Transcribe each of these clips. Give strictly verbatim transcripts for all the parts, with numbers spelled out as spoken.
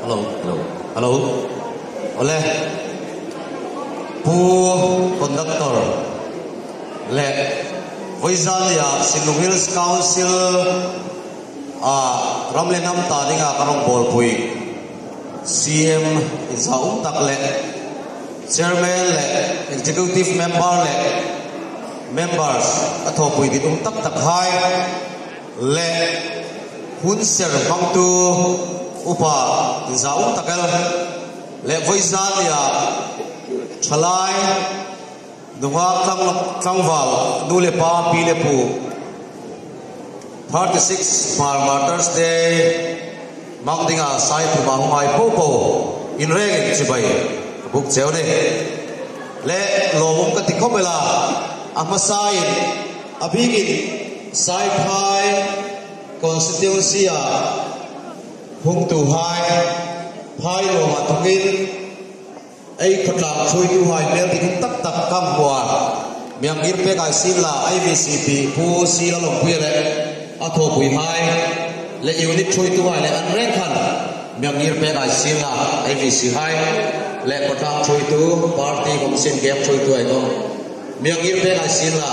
Hello, hello, hello. Awle. Pu conductor le, vawizan nia Sinlung Hills Council a ram le hnam ta dinga ka rawngbawlpui, C M inzaum tak le, Chairman le Executive Member le, Members, a thawpui ditum tak tak hai le, hun ser hmangtu upa inzaum tak el le, vawizan nia thalai nunghak tlang, tlangval nu le pa, pi le pu, thirty six Hmar Martyrs Day hmang dinga Saipum a hung hai po po, in rengin chibai ka buk cheu a nih. Le, lawmum ka ti khawp el a, a hmasain, a bikin Saiphai constituency a hungtuhai, Phainuam a thungin ei khawtlang ṭhuoituhai hmel ditum tak tak ka hmu a. Mi hang ngir pek hai sien la, I V C P Pu C. Lalawmpuia le a thawpuihai le unit ṭhuoituhai le an reng khan mi hang ngir pek hai sien la, I V C hai le khawtlang ṭhuoitu, party commission game ṭhuoituhai khawm mi hang ngir pek hai sien la.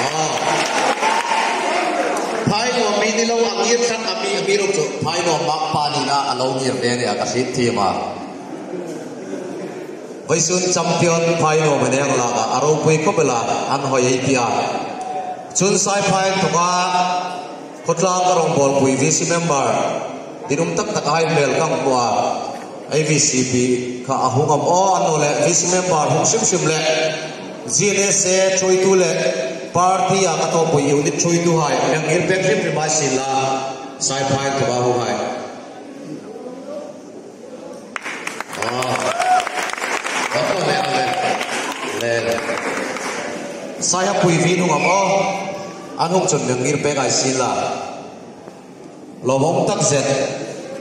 Ah. Phainuam mi ni lo, a ngir tlat a mi, amiruokchu Phainuam makpa nina a lo ngir ve a nih a, ka hriet thiem a. Vawisun champion Phainuam a nih ang laka, a ropui khawp el a, an hawi ei tia. Chun Saiphai inthoka khawtlang ka rawngbawlpui V C member ditum tak tak hai hmel ka hmu a. I V C P kha a hung am aw, annawleh V C member hung hrim hrim le, G N S A ṭhuoitu le, party a ka thawpui unit ṭhuoituhai mi hang ngir pek hrim hrim hai sien la, Saiphai inthoka hung hai. Ah. Le, le. Le. Saihapui vin hung am aw. An hung chun mi hang ngir pek hai sien la. Lawmum tak zet.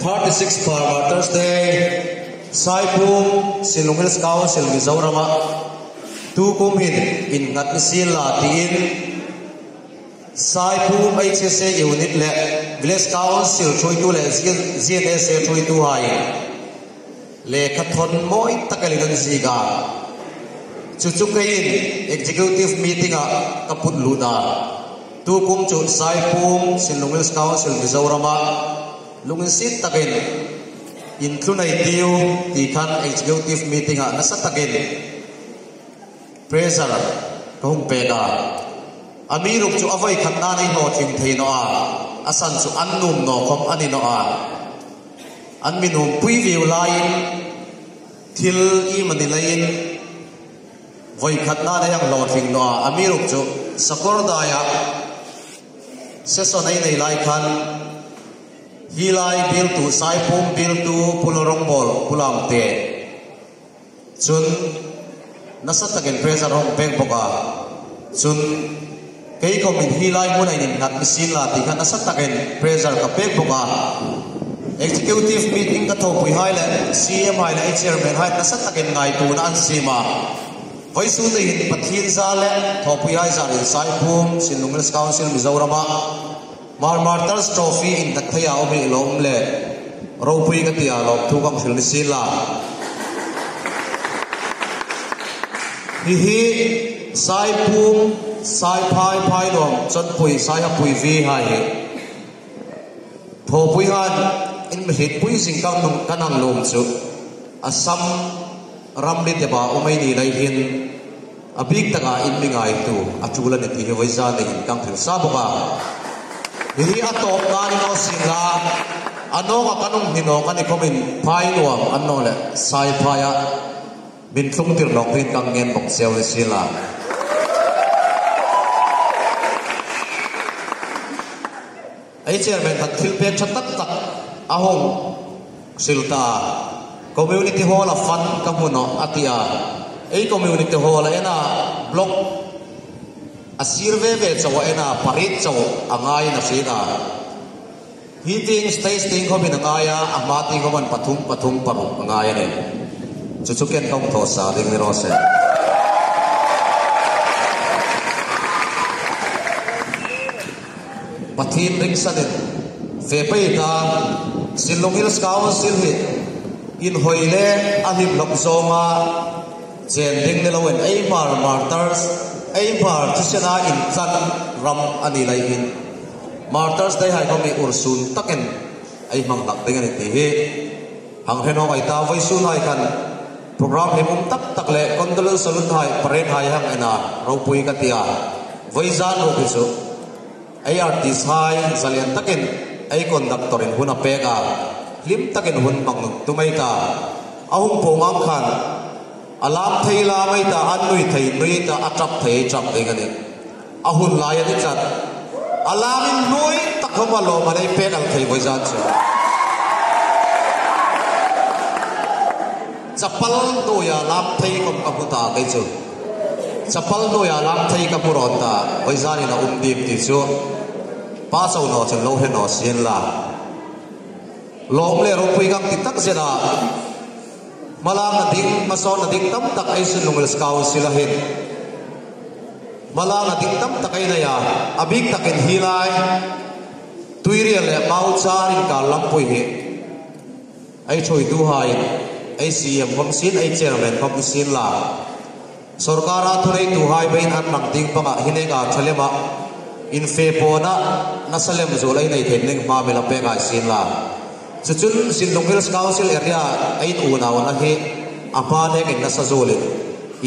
Thirty six Hmar Martyrs Day. Saipum, Sinlung Hills Council Mizorama. Tukum hin innghat ni sien la tiin. Saipum H S A unit le Village Council ṭhuoitu le G N S A ṭhuoituhai lekha thawn mawi tak elin an ziek a. Chu chu keiin executive meeting-a ka put lut a. Tukum chu Saipum Sinlung Hills Council Mizorama lunginsiet takin inthlun ei tiu ti khan executive meeting-a nasa takin pressure ka hung pek a. Amiruokchu a vawikhatnain ei hlawtling thei naw a. A san chu an nuom naw khawm a ni naw a. An mi nuompui vieu laiin thil iemani leiin vawikhatnain ei hang hlawtling naw a. Amiruokchu Sakawrdaiah session ei nei lai khan hi lai bialtu, Saipum bialtu Pu Lalrongbawl, Pu Lamte chun nasa takin pressure hung pek bawk a. Chun kei khawmin hi lai hmun ei innghat ni sien la ti khan nasa takin pressure ka pek bawk a. Executive meeting ka thawpuihai le C M hai le chairman hai nasa takin ngaituona an siem a. Vawisun ni hin Pathien zar le thawpuihai zarin Saipum Sinlung Hills Council Mizorama Hmar Martyrs Trophy innghat theia um hi lawm le ropui ka tia, lawmthu ka hang hril ni sien la. Hi hi Saipum, Saiphai, Phainuam, Chawnpui, Saihapui vihai hi thawpuihaiin in mi hrietpui zing ka hang, ka hang nuom chu Assam ramri tepa um ei ni lei hin a bik taka in mi ngaituo a ṭul a nih ti hi vawizan ni hin ka hang hril sa bawk a. Hi hi a tawpna ni naw sien la, a nawka ka hung hni nawk a ni khawmin Phainuam annawleh Saiphaia min tlungtir nawk dingin ka hang ngen bawk cheu ni sien la. Ei chairman khan thil pek ṭha tak tak a hung hril ta. Community hall-a fund ka hmu nawh a ti a. Ei community hall-a en a, block a sir ve ve chauh a en a, pariet chauh a ngaiin a hriet a. Hi tieng stage tieng khawmin a ngai a, a hma tieng khawmin pathum, pathum, paruk a ngai a nih. Chu chu ken ka hung thaw sa ding ni raw se. Pathien ringsanin fe pei ta. Sinlung Hills Council hi inhawi le a hlim hlawk zawnga chen ding ni loin ei Hmar martyrs, ei Hmar thisena intlan ram a ni leiin, Martyrs Day hai khom hi ursun takin ei hmang hlak ding a ni ti hi hang hre naw ei ta. Vawisun hai khan program hlim um tak tak le condolence salute hai, parade hai hang en a, ropui ka ti a. Vawizan ruok hi chu ei artist hai zalien takin ei conductor-in hun a pek a, hlim takin hun hmang tum ei ta. A hung puong ang khan a lam thei lam ei ta, an nui thei nui ei ta, a ṭap thei ṭap ding a nih. A hun lai a ni tlat. A lam inhnuoi tak khom a lawm a nei pek ang thei vawizan chu. Chapal hnuoia lam thei khom ka hmu ta kei chu. Chapal hnuoia lam thei ka hmu rawn ta, vawizanin a um dim ti chu pa chau naw chun lo hre naw sien la. Lawm le ropui kan ti tak zet a. Hmalakna ding, hmasawnna ding tam tak ei Sinlung Hills Council-a hin hmalakna ding tam tak ei nei a. A bik takin hi lai Tuirial le Mauchar inkar lampui hi ei ṭhuoituhaiin, ei C E M khom sien, ei chairman khom sien la, sawrkara thuneituhai beiin an hmang ding panga hi neka ṭha lema infe pawna nasa lem zuol ei nei thei ding hma mi la pek hai sien la. Chu chun Sinlung Hills Council area ei unauna hi a hma nekin nasa zuolin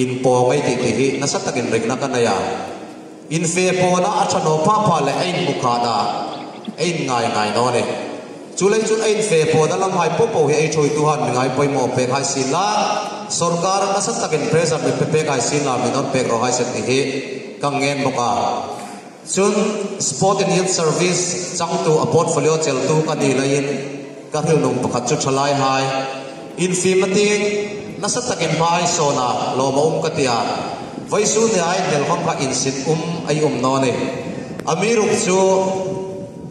inpaw ei tih ti hi nasa takin ringna ka nei a. Infe pawna a ṭha naw pha pha le ei inhmu khata ei inngai ngai naw ni. Chuleiin chun ei infe pawna lam hai po po hi ei ṭhuoituhan mi ngai poimaw pek hai sien la, sawrkar nasa takin pressure mi pe pek hai sien la, mi nawn pek raw hai se ti hi kan ngen bawk a. Chun Sport and Youth Service changtu, a portfolio cheltu ka ni leiin ka hril nuom pakhat chu ṭhalaihai infiemna tieng nasa takin hma ei sawn a, lawm a um ka ti a. Vawisun nia inhel khom kha insit um ei um naw ni. Amiruokchu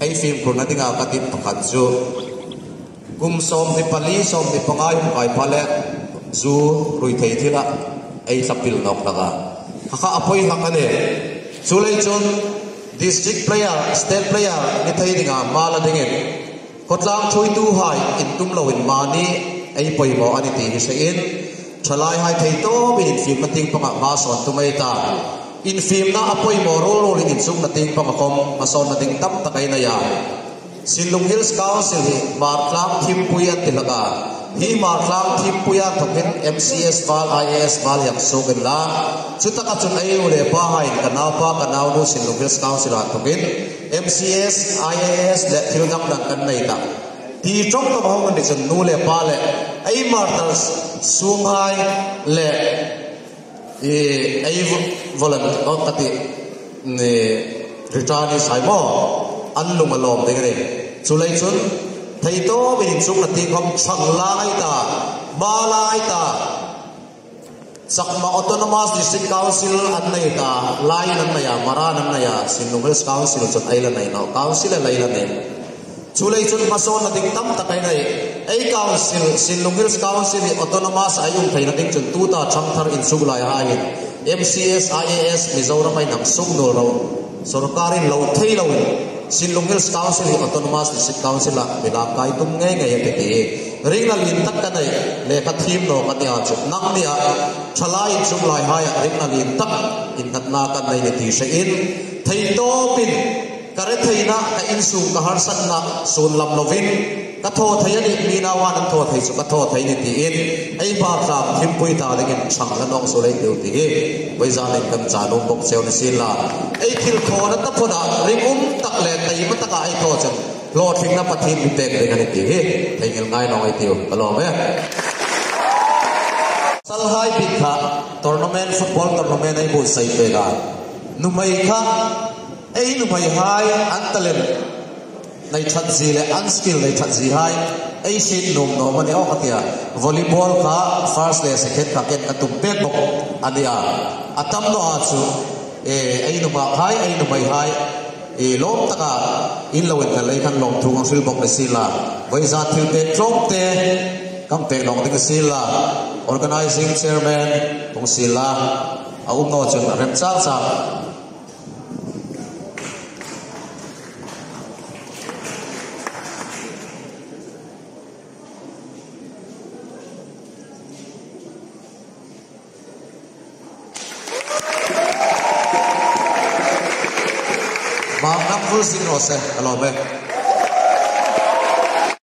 ei fimkhurna dinga ka tip pakhat chu kum sawmhni pali, sawmhni panga hung kai pha le zu rui thei thila ei thlapil nawk hlak a. Kha kha a poi hlak a nih. Chuleiin chun district player, state player ni thei dinga hma la dingin khawtlang ṭhuoituhai intum loin mani ei poimaw a ni ti hi hrein, ṭhalaihai thei tawpin infiemna tieng panga hma sawn tum ei ta. Infiemna a poimaw ruol ruolin insukna tieng panga khom hmasawnna ding tam tak ei nei a. Sinlung Hills Council hi Hmar tlang thimpui an ti hlak a. Hi Hmar tlang thimpui a thawkin M C S val, I A S val hi hang suok inla, chutaka chun ei nu le pahaiin ka naupa, ka naunu Sinlung Hills Council a thawkin M C S, I A S le thil dang dang kan nei ta ti ṭawng ka hung ni chun nu le pa le ei martyrs sunghai le ei volunteer ka ti, returnees hai maw, an lung a lawm ding a nih. Chuleiin chun thei tawpin insukna tieng khom ṭhang la ei ta, hma la ei ta. Chakma Autonomous District Council an nei ta, laiin an nei a, Mara'n an nei a, Sinlung Hills Council chun ei la nei naw, council a lei la nei. Chuleiin chun hmasawnna ding tam tak ei nei. Ei council, Sinlung Hills Council hi autonomous a um theina ding chun tuta ṭhang thar insuk laihai hin M C S, I A S Mizoram ei hang suok nuol ro. Sawrkarin lo thei loin Sinlung Hills Council hi Autonomous District Council-a mi lam kai tum ngei ngei a ti ti. Ringna lien tak ka nei, lekha thiem naw ka ti a chu. Nangnia ṭhalai insuk laihai a ringna lien tak innghatna ka nei ni ti hrein, thei tawpin ka retheina, ka insung, ka harsatna sun lam lovin ka thaw thei a nih, mi nauhaiin an thaw thei chu ka thaw thei ni tiin ei Hmar tlang thimpui ta dingin ṭhang la nawk suol ei tiu ti hi vawizanin kan chanu bok cheu ni sien la. Ei thil thawna taphawta ringum tak le taima taka ei thaw chun hlawtlingna Pathien mi pek ding a nih ti hi theinghil ngai naw ei tiu. Ka lawm e. Salhai bik kha tournament, football tournament ei buotsai pek a. Nuhmei kha, ei nuhmeihai an talent nei ṭhat zie le an skill nei ṭhat ziehai ei hriet nuom nuom a ni aw ka ti a. Volleyball kha first le second kha ken ka tum pek bawk a ni a. A tam naw a chu, e, ei nuhmeihai, ei nuhmeihai, e, lawm taka in lo inhal lei khan lawmthu kan hril bawk ni sien la. Vawizan thil pek tlawmte kan pek nawk ding sien la. Organizing chairman hung sien la. A um naw chun a remchang chang. Ram full sin raw se, a lawm e.